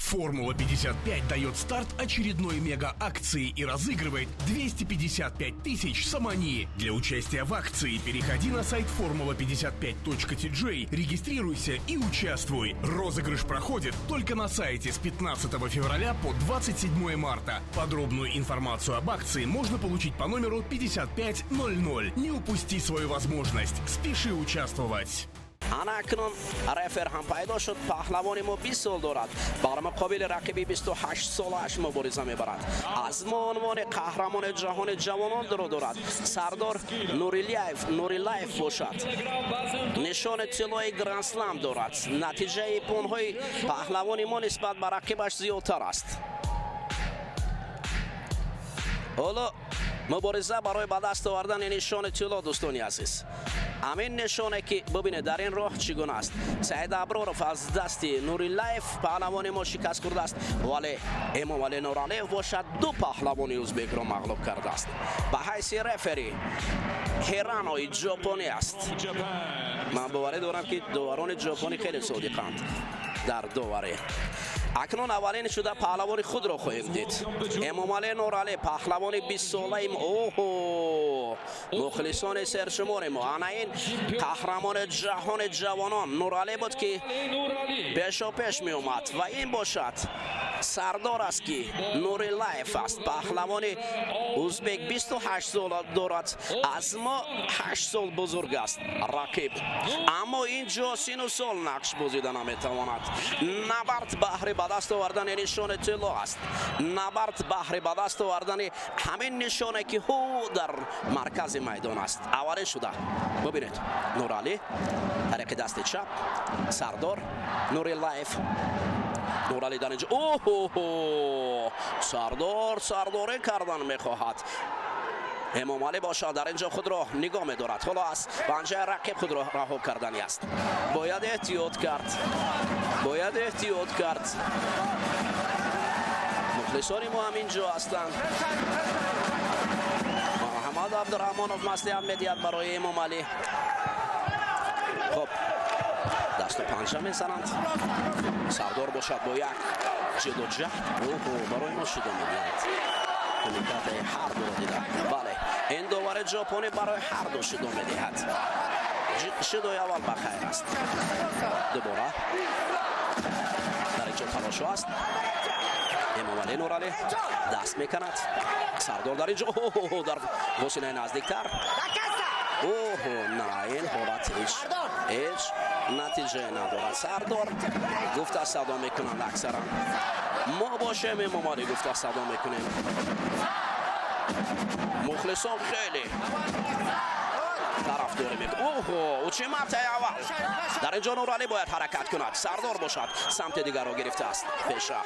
Формула-55 дает старт очередной мега-акции и разыгрывает 255 тысяч сомони. Для участия в акции переходи на сайт formula55.tj, регистрируйся и участвуй. Розыгрыш проходит только на сайте с 15 февраля по 27 марта. Подробную информацию об акции можно получить по номеру 5500. Не упусти свою возможность. Спеши участвовать. Ана акнун рефери ҳам пайдо шуд. Паҳлавони мо 20 сол дорад, бар муқобили рақиби 28 солааш мубориза мебарад. Аз мо унвони қаҳрамони ҷаҳони ҷавононро дорад. Сардор Нурилаев бошад, нишони тиллои гранд-слам дорад. Натиҷаи иппонҳои паҳлавони мо нисбат ба рақибаш зиёдтар аст. Ҳоло мубориза барои ба даст овардани нишони тилло. Дӯстони азиз, ҳамин нишоне ки бубинед, дар ин роҳ чӣ гуна аст. Саид Аброров аз дасти Нуриллаев, паҳлавони мо, шикаст хӯрдааст, вале Эмомалӣ Нуралиев бошад, ду паҳлавони узбекро мағлуб кардааст. Ба ҳайси рефери Ҳиранои ҷопонӣ аст. Ман боварӣ дорам, ки доварони ҷопонӣ хеле содиқанд дар доварӣ. Акнун аввалин шуда паҳлавони худро хоҳем дид. Эмомалӣ Нуралӣ, паҳлавони бистсолаи. Оҳо, мухлисони сершумори мо, ана ин қаҳрамони ҷаҳони ҷавонон Нуралӣ буд, ки пешопеш меомад, ва ин бошад Сардор аст, ки Нурилаев аст, паҳлавони узбек, 28 сол дорад, аз мо 8 сол бузург аст рақиб. Аммо ин ҷо сину сол нақш бозида наметавонад. Набард баҳри ба даст овардани нишони тилло аст, набард баҳри ба даст овардани ҳамин нишоне, ки ҳу дар маркази майдон аст. Аввалин шуда бубинед, Нуралӣ тариқи дасти чап, Сардор Нурилаев. Нуралӣ дар инҷо, оҳо, Сардор сардорӣ кардан мехоҳад. Эмомалӣ бошад, дар инҷо худро нигоҳ медорад. Ҳоло аз панҷаи рақиб худро раҳо кардани аст. Бояд эҳтиёт кард, бояд эҳтиёт кард. Мухлисони мо ҳам инҷо ҳастанд. Муҳаммад Абдураҳмонов маслиҳат медиҳад барои Эмомалӣ. Хуб, дасту панҷа мезананд. Сардор бошад, бо як ҷидду ҷаҳд, оҳо, барои мо шидо медиҳад. Кумитаи ҳар дуро дида, бале, ин довари ҷопонӣ барои ҳар ду шидо медиҳад. Шидои аввал ба хайр аст. Дубора дар инҷо талошо аст. Эмомалӣ Нуралӣ даст меканад. Сардор дар инҷо дар восилаи наздиктар. Оҳо, на, ин ҳолат ҳеҷ натиҷае надорад. Сардор гуфта садо мекунанд аксаран. Мо бошем, Эмомалӣ гуфта садо мекунем. Мухлисон хеле тарафдорӣ мекунад. Оҳо, учиматаи аввал дар инҷо. Нуралӣ бояд ҳаракат кунад. Сардор бошад, самти дигарро гирифтааст пеша.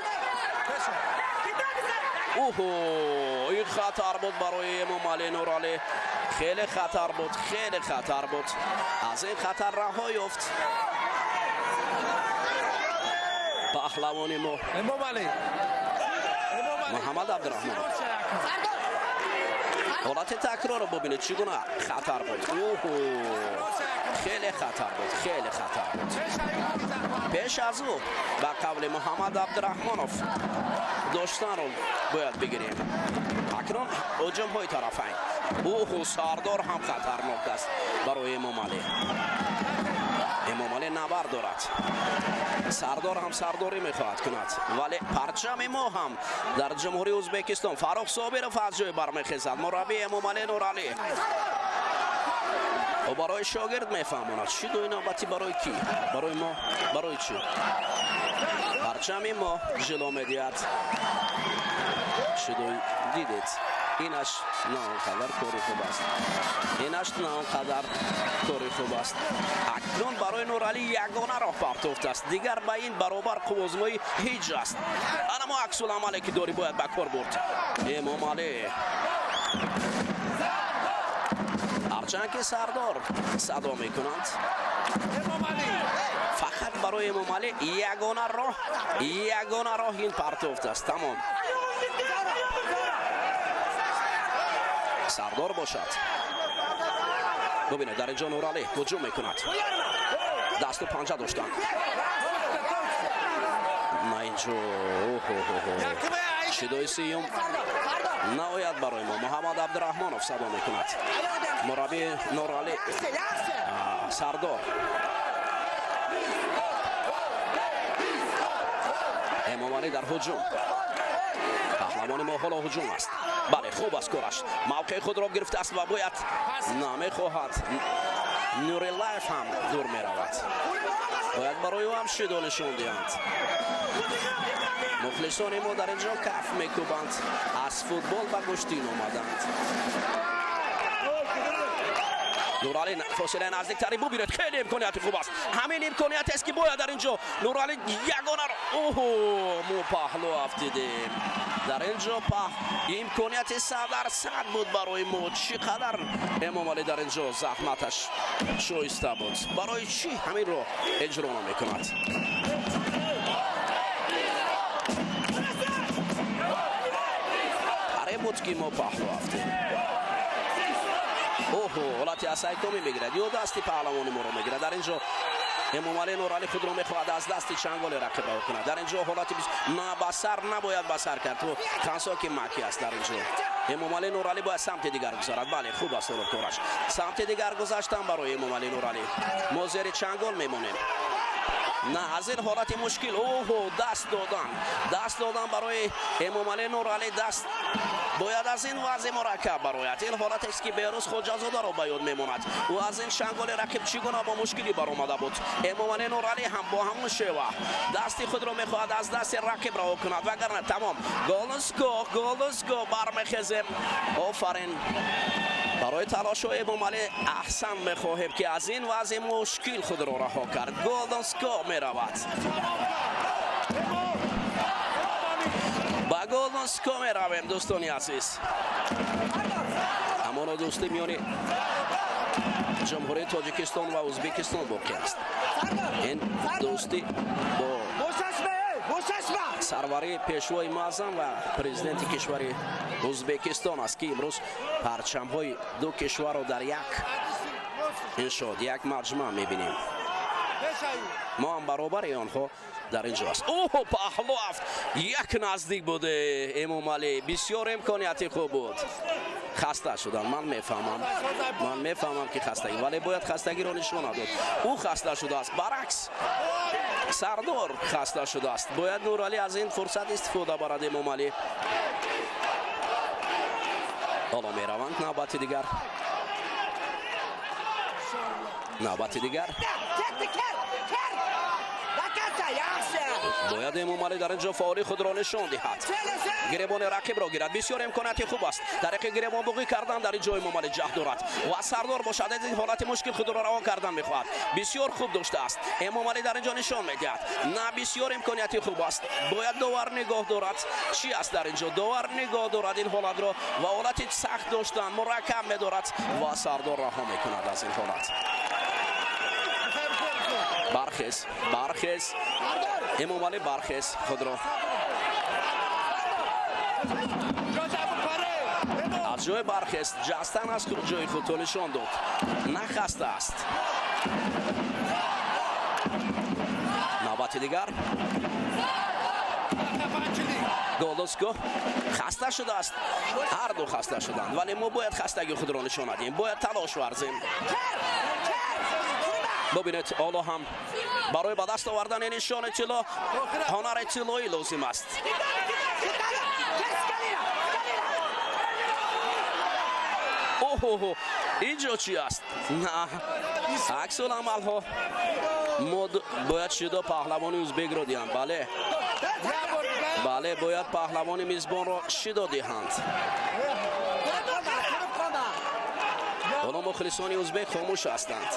Оҳо, ин хатар буд барои Эмомалӣ Нуралӣ, хеле хатар буд, хеле хатар буд. Аз ин хатар раҳо ёфт паҳлавони мо Муҳаммад Абдураҳмонов. Ҳолати такрорро бубинед, чӣ гуна хатар буд. Оҳо, хеле хатар буд, хеле хатар буд. Пеш аз ӯ, ба қавли Муҳаммад Абдураҳмонов, доштанро бояд бигирем. Акнун ҳуҷумҳои тарафайн. Оҳо, Сардор ҳам хатарнок аст барои Эмомалӣ. Эмомалӣ набард дорад, Сардор ҳам сардорӣ мехоҳад кунад, вале парчами мо ҳам дар Ҷумҳурии Ӯзбекистон. Фаррух Собиров аз ҷой бармехезад, мураббии Эмомалӣ Нуралӣ. Ӯ барои шогирд мефаҳмонад: шидои навбатӣ барои кӣ, барои мо, барои чӣ? Парчами мо ҷило медиҳад. Шидои дидед, инаш на он қадар кори хуб аст, инаш на он қадар кори хуб аст. Акнун барои Нуралӣ ягона роҳ партофт аст. Дигар ба ин баробар қуввозмоӣ ҳеҷ аст. Ана мо аксуламале ки дорӣ, бояд ба кор бурд. Эмомалӣ, ҳарчанд ки сардор садо мекунанд, фақат барои Эмомалӣ ягона роҳ, ягона роҳ ин партофт аст, тамом. Сардор бошад, бубинед, дар инҷо Нуралӣ ҳуҷум мекунад. Дасту панҷа доштанд. На, ин Инҷо шидои сеюм наояд барои мо. Муҳаммад Абдураҳмонов садо мекунад. Мураббии Нуралӣ Сардор. Эмомалӣ дар ҳуҷум. Паҳлавони мо ҳоло ҳуҷум аст. Бале, хуб аст кораш. Мавқеи худро гирифтааст ва бояд намехоҳад. Нурилаев ҳам дур меравад. Бояд барои ӯ ҳам шидо нишон диҳанд. Мухлисони мо дар ин ҷо каф мекӯбанд. Аз футбол ба гӯштин омаданд. Нуралӣ фосилаи наздиктари бубинед, хеле имконияти хуб аст. Ҳамин имконият аст, ки бояд дар ин ҷо Нуралӣ ягонаро. Оҳо, мо паҳлӯ афтидем. Дар ин ҷо имконияти 100% буд барои мо. Чӣ қадар Эмомалӣ дар ин ҷо заҳматаш шоиста буд. Барои чӣ ҳаминро иҷро намекунад? Қариб буд, ки мо паҳлӯ афтем. Оҳо, ҳолати асайкомӣ мегирад ё дасти паҳлавони моро мегирад. Дар ин ҷо Эмомалӣ Нуралӣ худро мехоҳад аз дасти чанголи рақиб раҳо кунад. Дар ин ҷо ҳолати на ба сар набояд ба сар кард. Ту хансоки маки аст дар ин ҷо. Эмомалӣ Нуралӣ бояд самти дигар гузарад. Бале, хуб аст ҳоло кораш. Самти дигар гузаштан барои Эмомалӣ Нуралӣ. Мо зери чангол мемонем. На, аз ин ҳолати мушкил. Оҳо, даст додан. Даст додан барои Эмомалӣ Нуралӣ, даст бояд аз ин вазъи мураккаб барояд. Ин ҳолатест, ки Беҳрӯз Хоҷазодаро ба ёд мемонад. Ӯ аз ин чанголи рақиб чӣ гуна бо мушкилӣ баромада буд. Эмомалӣ Нуралӣ ҳам бо ҳамон шева дасти худро мехоҳад аз дасти рақиб раҳо кунад, вагарна тамом. Голнско, голнско, бармехезем. Офарин барои талошҳои Эмомалӣ. Аҳсан мехоҳем, ки аз ин вазъи мушкил худро раҳо кард. Голденско меравад. Ба Голденско меравем, дӯстони азиз. Ҳамоно дӯстӣ миёни Ҷумҳурии Тоҷикистон ва Ӯзбекистон боқӣ аст. Ин дӯстӣ бо сарварии пешвои муаззам ва президенти кишвари Ӯзбекистон аст, ки имрӯз парчамҳои ду кишварро дар як иншоот, як маҷмӯа мебинем. Мо ҳам баробари онҳо дар ин ҷо аст. Оҳо, паҳлӯ афт. Як наздик буд Эмомалӣ. Бисёр имконияти хуб буд. Хаста шудам, ман мефаҳмам. Ман мефаҳмам, ки хастагӣ, вале бояд хастагиро нишон надод. Ӯ хаста шудааст. Баръакс, Сардор хаста шудааст. Бояд Нуралӣ аз ин фурсат истифода барад. Эмомалӣ ҳоло мераванд навбати дигар. Навбати дигар. Бояд Эмомалӣ дар ин ҷо фаъоли худро нишон диҳад. Гиребони рақибро гирад. Бисёр имконияти хуб аст. Тариқи гиребонбуғӣ кардан дар ин ҷо Эмомалӣ ҷаҳд дорад ва Сардор бошад, аз ин ҳолати мушкил худро равон кардан мехоҳад. Бисёр хуб доштааст. Эмомалӣ дар ин ҷо нишон медиҳад. На, бисёр имконияти хуб аст. Бояд довар нигоҳ дорад. Чӣ аст дар ин ҷо? Довар нигоҳ дорад ин ҳолатро ва ҳолати сахт доштан мураккаб медорад ва Сардор раҳо мекунад аз ин ҳолат. Бархез, бархез. Эмомалӣ, бархез худро. Аз ҷой бархест, ҷастан аз ҷои худ то нишон дод. Нахаста аст. Навбати дигар. Голдоско хаста шудааст. Ҳар ду хаста шуданд, вале мо бояд хастагии худро нишон надиҳем. Бояд талош варзем. Бубинед, ҳоло ҳам барои ба даст овардани нишони тилло ҳунари тиллоӣ лозим аст. Оҳо, ин ҷо чӣ аст? На, аксуламалҳо мо бояд шидо паҳлавони ӯзбекро диҳанд. Бале, бале, бояд паҳлавони мизбонро шидо диҳанд. Ҳоло мухлисони ӯзбек хомӯш ҳастанд.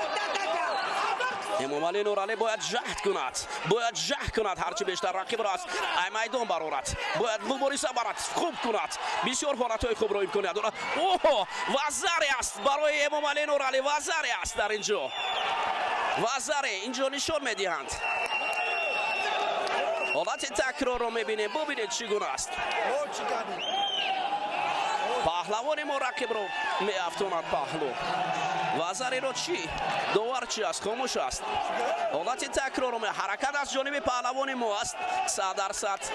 Эмомалӣ Нуралӣ бояд ҷаҳд кунад. Бояд ҷаҳд кунад, ҳарчи бештар рақибро аз майдон барорад. Бояд мубориза барад, хуб кунад. Бисёр ҳолатҳои хубро имконият дорад. Оҳо, вазаре аст барои Эмомалӣ Нуралӣ, вазаре аст дар ин ҷо. Вазаре инҷо нишон медиҳанд. Ҳолати такрорро мебинем. Бубинед, чӣ гуна аст. Паҳлавони мо рақибро меафтонад паҳлӯ. Вазариро чӣ? Довар чӣ аст? Хомӯш аст. Ҳолати такрору ҳаракат аз ҷониби паҳлавони мо аст. 100%.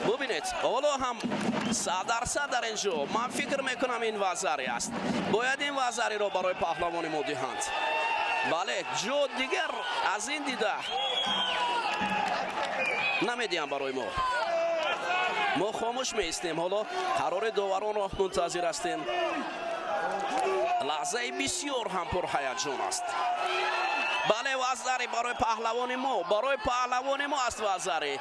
Бубинед, ҳоло ҳам 100% дар ин ҷо. Ман фикр мекунам, ин вазари аст. Бояд ин вазариро барои паҳлавони мо диҳанд. Бале, ҷо дигар аз ин дида намедиҳам барои мо. Мо хомӯш меистем, ҳоло қарори доваронро мунтазир ҳастем. Лаҳзаи бисёр ҳам пурҳаяҷон аст. Бале, вазари барои паҳлавони мо, барои паҳлавони мо аст вазари.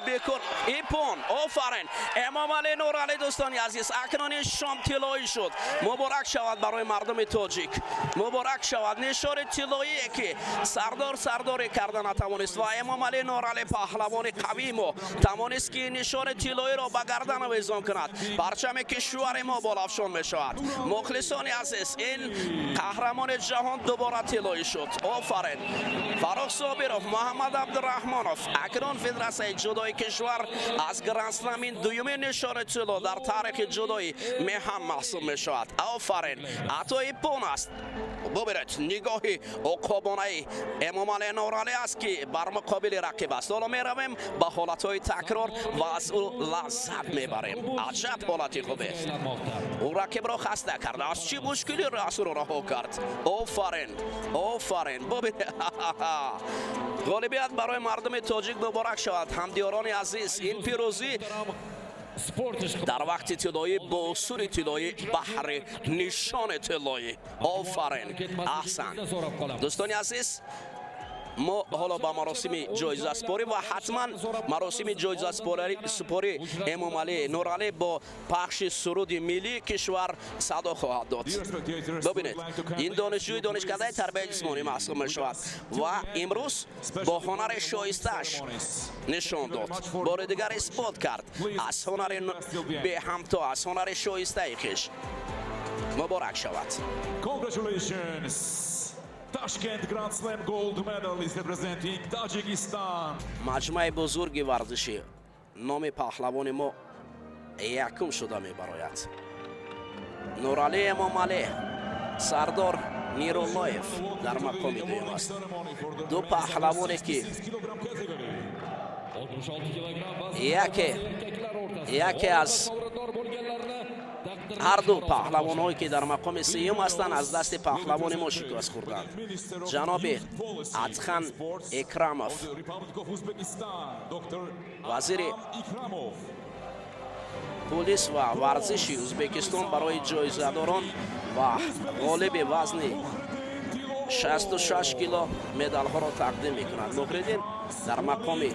Бекор иппон. Офарин, Эмомалӣ Нуралӣ. Дӯстони азиз, акнун нишон тиллоӣ шуд. Муборак шавад барои мардуми тоҷик, муборак шавад. Нишони тиллоие, ки Сардор сардорӣ карда натавонист ва Эмомалӣ Нуралӣ, паҳлавони қавии мо, тавонист, ки нишони тиллоиро ба гардан овезон кунад. Парчами кишвари мо болафшон мешавад. Мухлисони азиз, ин қаҳрамони ҷаҳон дубора тиллоӣ шуд. Офарин, Фаррух Собиров, Муҳаммад Абдураҳмонов. Акнун Федератсияи ҷудои кишвар аз Гранд-слам ин дуюмин нишони тилло дар таърихи ҷудои меҳан маҳсуб мешавад. Офарин, ҳатто иппон аст. Бубинед, нигоҳи уқобонаи Эмомалӣ Нуралӣ аст, ки бар муқобили рақиб аст. Ҳоло меравем ба ҳолатҳои такрор ва аз ӯ лаззат мебарем. Аҷаб ҳолати хубест! Ӯ рақибро хаста кард, аз чӣ мушкилӣ расуро раҳо кард. Офарин, офарин. Бубинед, ғолибият барои мардуми тоҷик муборак шавад. Ҳамдиёрони азиз, ин пирӯзӣ дар вақти тиллоӣ, бо усули тиллоӣ, баҳри нишони тиллоӣ. Офарин, аҳсан. Дӯстони азиз, мо ҳоло ба маросими ҷоизаспорӣ ва ҳатман маросими ҷоизаспорӣ Эмомалӣ Нуралӣ бо пахши суруди миллии кишвар садо хоҳад дод. Бибинед, ин донишҷӯи донишкадаи тарбияи ҷисмонӣ маҳсуб мешавад ва имрӯз бо ҳунари шоистааш нишон дод, бори дигар исбот кард аз ҳунари беҳамто, аз ҳунари шоистаи хеш. Муборак шавад. Congratulations! Tashkent Grand Slam gold medalist representing Tajikistan. Маҷмӯаи бузурги варзишӣ номи паҳлавони мо якум шуда мебарояд. Нуралӣ Эмомалӣ, Сардор Мируллоев дар мақоми дуюм аст. Ду паҳлавоне, ки яке аз ҳарду паҳлавонҳое, ки дар мақоми сеюм ҳастанд, аз дасти паҳлавони мо шикаст хӯрданд. Ҷаноби Адхам Икрамов, вазири полис ва варзиши Ӯзбекистон, барои ҷоизадорон ва ғолиби вазни 66 кило медалҳоро тақдим мекунад. Муҳриддин дар мақоми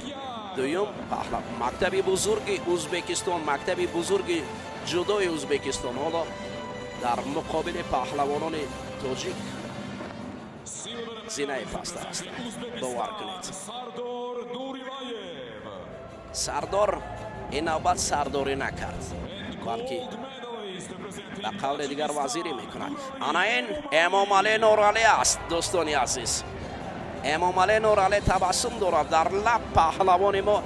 дуюм. Мактаби бузурги Ӯзбекистон, мактаби бузурги ҷудои Ӯзбекистон ҳоло дар муқобили паҳлавонони тоҷик зинаи пастар ҳастанд, бовар кунед. Сардор ин навбат сардорӣ накард, балки ба қавли дигар вазирӣ мекунад. Ана ин Эмомалӣ Нуралӣ аст, дӯстони азиз. Эмомалӣ Нуралӣ табассум дорад дар лаб. Паҳлавони мо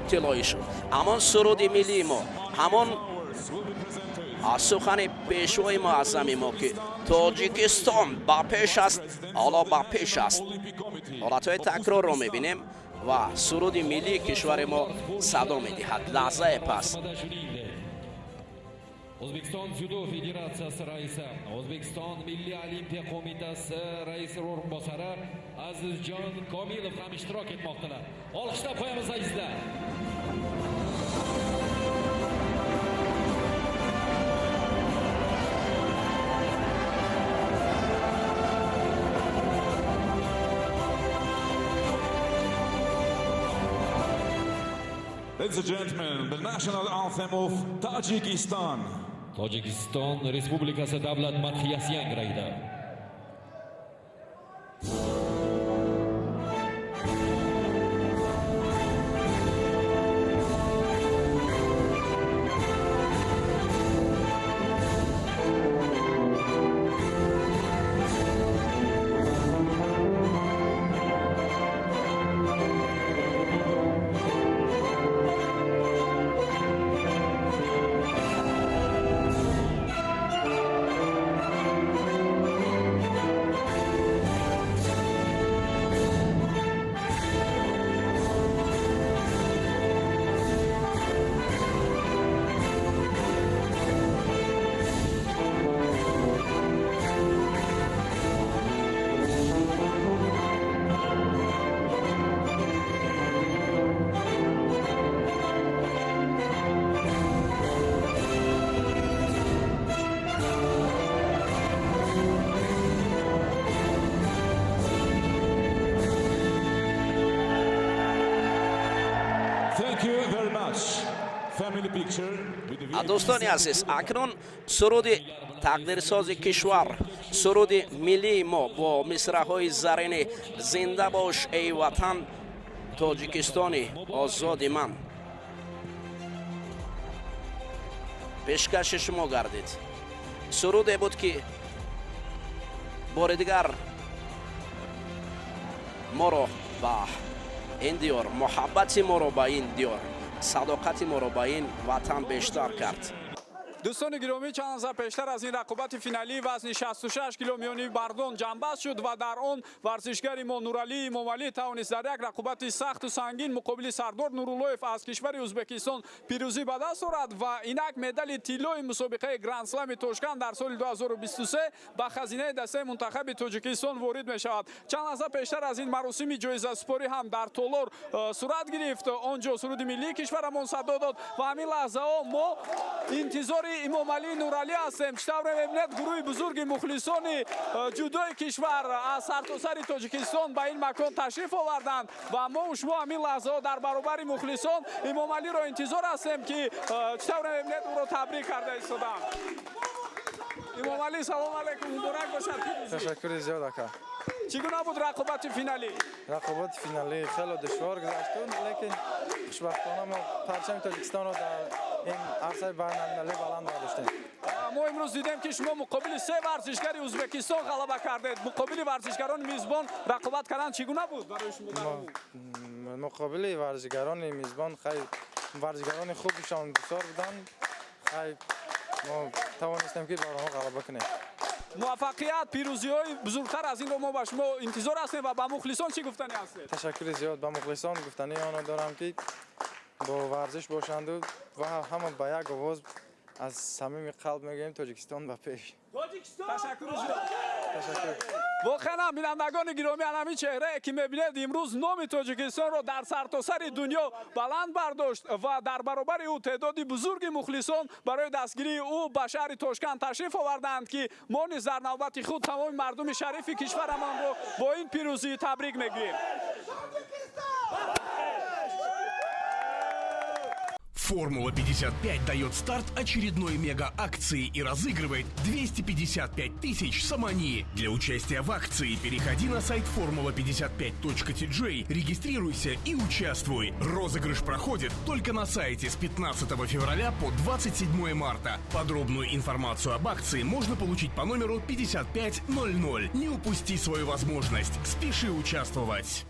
тиллоӣ шуд. Ҳамон суруди миллии мо, ҳамон сухани пешвои муаззами мо, ки Тоҷикистон ба пеш аст, ҳоло ба пеш аст. Ҳолатҳои такрорро мебинем ва суруди миллии кишвари мо садо медиҳад лаҳзае пас. O'zbekiston dzyudo federatsiyasi raisi, O'zbekiston Milliy Olimpiya Qo'mitasi raisi o'rinbosari Azizjon Komilov ham ishtirok etmoqdalar. Olqishlab qo'yamiz, azizlar. Ladies and gentlemen, the national anthem of Tajikistan. Tojikiston Respublikasi davlat madhiyasi yangraydi. Thank you very much. Family picture with the VIP. Дӯстони азиз, акнун суруди тақдирсози кишвар, суруди миллии мо бо мисраҳои заринӣ «Зинда бош, эй Ватан, Тоҷикистони озоди ман» пешкаши шумо гардид. Суруде буд, ки бори дигар моро ба ин диёр, муҳаббати моро ба ин диёр, садоқати моро ба ин ватан бештар кард. Дӯстони гиромӣ, чанд лаҳза пештар аз ин рақобати финалии вазни 66 кило миёни мардон ҷамъбаст шуд ва дар он варзишгари мо Нуралӣ Имомалӣ тавонист дар як рақобати сахту сангин муқобили Сардор Нуруллоев аз кишвари Ӯзбекистон пирӯзӣ ба даст орад ва инак медали тиллои мусобиқаи Грандслами Тошканд дар соли 2023 ба хазинаи дастаи мунтахаби Тоҷикистон ворид мешавад. Чанд лаҳза пештар аз ин маросими ҷоизасупорӣ ҳам дар толор сурат гирифт. Он ҷо суруди миллии кишварамон садо дод ва ҳамин лаҳзаҳо мо интизори Имомалӣ Нуралӣ ҳастем. Чӣ тавре мебинед, гурӯҳи бузурги мухлисони ҷудои кишвар аз сартосари Тоҷикистон ба ин макон ташриф оварданд ва мо шумо ҳамин лаҳзаҳо дар баробари мухлисон Имомалиро интизор ҳастем, ки чӣ тавре мебинед, ӯро табрик карда истоданд. Имомалӣ, салом алайкум, муборак бошад. Ташаккури зиёд, ака. Чӣ гуна буд рақобати финалӣ? Рақобати финалӣ хеле душвор гузашт, лекин хушбахтона мо парчами Тоҷикистонро дар ин арсаи байналмилалӣ баланд бардоштем. Мо имрӯз дидем, ки шумо муқобили се варзишгари Ӯзбекистон ғалаба кардед. Муқобили варзишгарони мизбон рақобат кардан чӣ гуна буд барои шумо дар умум? Муқобили варзишгарони мизбон хай варзишгарони хубшон бисёр буданд. Хай, мо тавонистем, ки бар онҳо ғалаба кунем. Муваффақият, пирӯзиҳои бузургтар аз инро мо ба шумо интизор ҳастем. Ва ба мухлисон чӣ гуфтанӣ ҳастед? Ташаккури зиёд. Ба мухлисон гуфтании онро дорам, ки бо варзиш бошанду ва ҳама ба як овоз аз самими қалб мегӯем: Тоҷикистон ба пеш! Ташаккури зиёд. Ташаккур. Воқеан ҳам, бинандагони гиромӣ, ҳамин чеҳрае, ки мебинед, имрӯз номи Тоҷикистонро дар сартосари дунё баланд бардошт ва дар баробари ӯ теъдоди бузурги мухлисон барои дастгирии ӯ ба шаҳри Тошканд ташриф оварданд, ки мо низ дар навбати худ тамоми мардуми шарифи кишварамонро бо ин пирӯзӣ табрик мегӯем. Формула 55 дает старт очередной мега-акции и разыгрывает 255 тысяч сомони. Для участия в акции переходи на сайт formula55.tj, регистрируйся и участвуй. Розыгрыш проходит только на сайте с 15 февраля по 27 марта. Подробную информацию об акции можно получить по номеру 5500. Не упусти свою возможность. Спеши участвовать.